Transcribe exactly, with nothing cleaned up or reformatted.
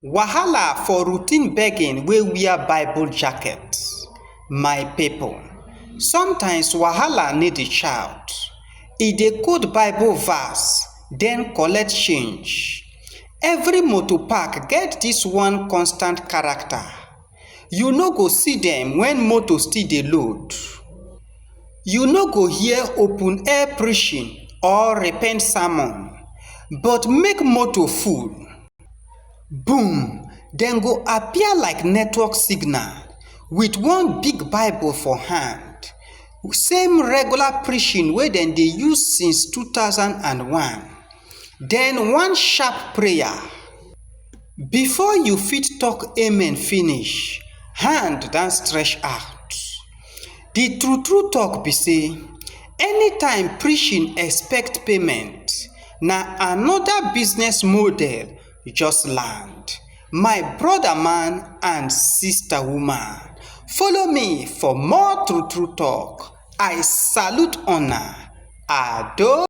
Wahala for routine begging wey wear Bible jacket. My people, sometimes wahala need a shout. E dey quote Bible verse, then collect change. Every motor park get this one constant character. You no go see them when motor still dey load. You no go hear open air preaching or repent sermon, but make motor full. Boom! Dem go appear like network signal with one big Bible for hand. Same regular preaching wey dem dey use since two thousand and one. Then one sharp prayer. Before you fit talk amen finish, hand don stretch out. The true true talk be say, anytime preaching expect payment, na another business model just land. My brother man and sister woman, follow me for more true true talk. I salute una. Ado.